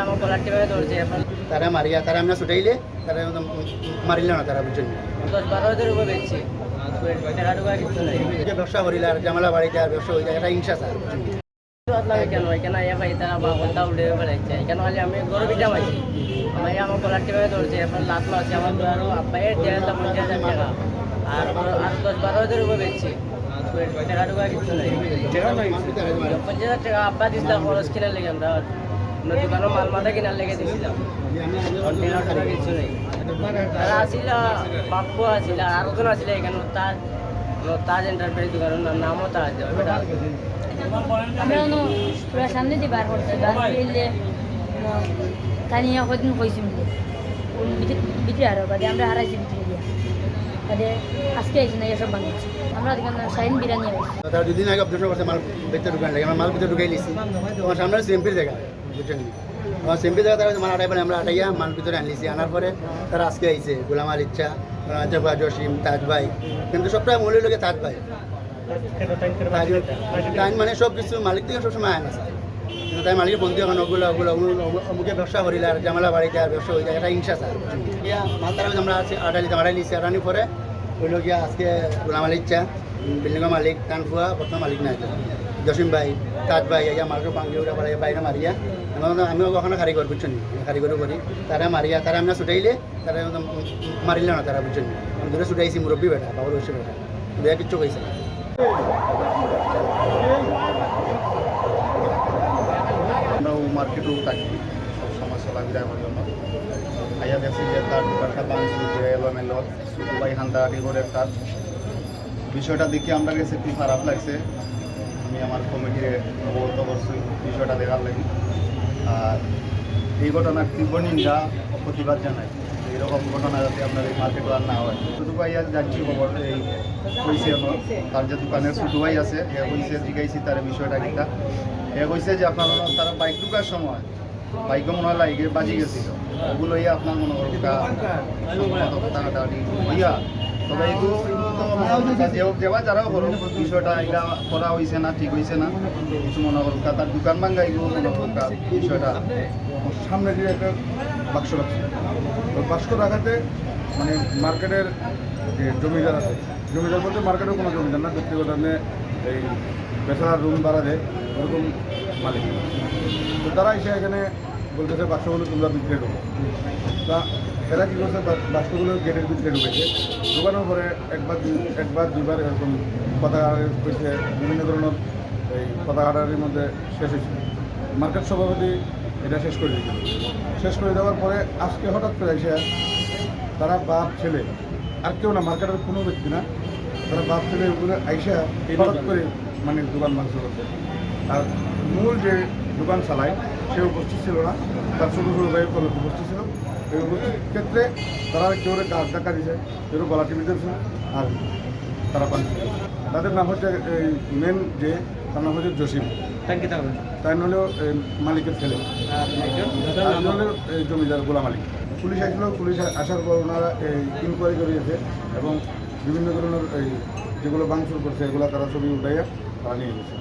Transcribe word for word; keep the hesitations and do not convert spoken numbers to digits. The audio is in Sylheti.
আমার কলার টিপে ধরছে এখন। তারা মারিয়া, তারা আমরা ছুটাইলে, তারা একদম মারিল না, তারা বুঝছেন। দশ বারো হাজার উপরে বেচছি। টেকা টুকা কিচ্ছু নাই। যে ব্যবসা করিলা, আর ঝামেলা বাড়িতে আর ব্যবসা হয়ে যায়, এটা হিংসা স্যার। কেন এখানে আইয়া ভাই তারা বা ঘন্টা উঠে বেড়াইছে। এখানে খালি আমি গরু পিঠা মারছি। আমার এই আমার কলার টিপে ধরছে, এখন লাত মারছে, আমার তো আরো আব্বাইয়ের দেড় লাখ পঞ্চাশ হাজার টাকা। আর আর দশ বারো হাজার উপরে বেচছি। টেকা টুকা কিচ্ছু নাই। পঞ্চাশ হাজার টাকা আব্বা দিছিল খরচ কিনার লেগে আমরা। আমরা দোকানও মাল মাথা কিনার লেগে দিছিলাম। এখন টেকা টুকা কিচ্ছু নাই। তারা আসিল, বাপ্পু আসিল, আর আরো জন আসিল এখানে, তাজ, তাজ এন্টারপ্রাইজ দোকানের নাম, নামও তাজ। ওটা আমরা অনো পুরা সামনে দি বার করছি, বার করলে, উম, তানি কদিন কইছি মিলে। উম, ভিতরে, ভিতরে আরো বাদে আমরা হারাইছি ভিতরে দিয়া। বাদে আজকে আইছি না, এসব বানাইছি। আমরা এখানে শাহিন বিরিয়ানি আইছি। তারা দুদিন আগে অবজেকশন করছে, মাল ভিতরে ঢুকান লাগে, আমরা মাল ভিতরে ঢুকাই নিছি। তোমার সামনে সিএমপির জায়গা, বুঝছেন নি? আমার সিএমপির জায়গা তারা মাল আটাই পারে, আমরা আটাইয়া মাল ভিতরে আনলিছি। আনার পরে তারা আজকে আইছে, গোলাম আলী ইচ্ছা, আহ, জফা জসিম, তাজ ভাই, কিন্তু সবটা মূল হইল গিয়ে তাজ ভাই। তাই মানে সব কিছু মালিক থেকে সবসময় আয় না স্যার। কিন্তু তাই মালিকের ফোন দিয়ে এখন ওগুলো, ওগুলো, ওগুলো, অমুকে ব্যবসা করিলে আর ঝামেলা বাড়িতে আর ব্যবসা হয়ে যায়, এটা হিংসা স্যার। ইয়া, মাল তারা আমরা আছে, আটালি, আটালি নিচ্ছি, আটানি পরে হইলো গিয়া আজকে গোলাম আলী ইচ্ছা, বিল্ডিংয়ের মালিক, তানফুয়া, বর্তমান মালিক নাই। জসিম ভাই, তাজ ভাই, ইয়া, মালকে পাঙ্গি উঠা পারে, বাইরে মারিয়া। আমি, আমি ওখানে কারিগর, বুঝছেন নি? আমি কারিগরও করি। তারা মারিয়া, তারা আমরা ছুটাইলে, তারা একদম মারিল না, তারা বুঝছেন নি? আমি দূরে ছুটাইছি, মুরব্বী বেটা, বাবার বয়সী বেটা। দুয়া কিচ্ছু কইছে না। আমরা ও মার্কেটেও থাকি, সব সময় চলাফেরা করি আমরা। আইয়া দেখছি যে তার দোকানটা ভাঙচুর, যে এলোমেলো, ছোট ভাই হান্দাহান্দি করে তার। বিষয়টা দেখে আমরা গেছে খুব খারাপ লাগছে। আমি আমার কমিটিরে অবগত করছি বিষয়টা দেখার লাগি। আর এই ঘটনার তীব্র নিন্দা ও প্রতিবাদ জানাই। এইরকম ঘটনা যাতে আপনার এই মার্কেটে আর না হয়। ছোট ভাই আজ জানছি খবর, এই কইছে আমার, তার যে দোকানের ছোট ভাই আছে, এ কইছে, জিজ্ঞাইছি তার বিষয়টা কিতা। এ কইছে যে আপনারা তারা বাইক ঢুকার সময় বাইক মনে হয় লাইগে বাজি গেছিল, ওগুলো ইয়ে আপনার মনে করুন কা-, সম্ভবত কাটাকাটি ইয়া। তবে এগুলো তো মনে করুন কা যে হোক, যেবা যারা হোক, বিষয়টা এটা করা হইছে না, ঠিক হইছে না, কিছু মনে করুন কা তার দোকান ভাঙ্গা এগুলো মনে করুন কা বিষয়টা। সামনে যে একটা বাক্স রাখছে, ওই বাক্স রাখাতে মানে মার্কেটের যে জমিদার আছে, জমিদার বলতে মার্কেটের কোনো জমিদার না, ব্যক্তিগত, মানে এই বেচারা রুম ভাড়া দেয়, ওরকম মালিক। তো তারা এসে এখানে বলতেছে, "বাক্সগুলো তোমরা ভিতরে ঢুকো।" তা এরা কী করছে, বা-, বাক্সগুলো গেটের ভিতরে ঢুকেছে। ঢুকানোর পরে একবার দুই-, একবার দুইবার এরকম কথা হয়েছে, বিভিন্ন ধরনের এই কথা কাটাকাটির মধ্যে শেষ হয়েছে। মার্কেট সভাপতি এটা শেষ করে দিয়েছিল। শেষ করে দেওয়ার পরে আজকে হঠাৎ করে এসে তারা বাপ ছেলে, আর কেউ না, মার্কেটের কোনো ব্যক্তি না, তারা বাপ ছেলে ওগুলো আইসা হঠাৎ করে মানে দোকান ভাঙচুর করছে। আর মূল যে দোকান চালায়, সে উপস্থিত ছিল না, তার ছোটো ছোটো ভাই উপস্থিত ছিল। এই উপস্থিত ক্ষেত্রে তারা কেউ কাজ ধাক্কা দিছে, কেউ গলা টিপে ধরছে, আর তারা পান। তাদের নাম হচ্ছে, এই মেন যে, তার নাম হচ্ছে জসিম। তাই কি তার? তাই নাহলেও এই মালিকের ছেলে। আর একজন? আর নাম? হলো এই জমিদার গোলাম আলী। পুলিশ আসলো, পুলিশ আসার পর ওনারা এই ইনকোয়ারি করিয়েছে এবং বিভিন্ন ধরনের এই যেগুলো ভাঙচুর করছে, এগুলো তারা ছবি উঠাইয়া তারা নিয়ে গেছে।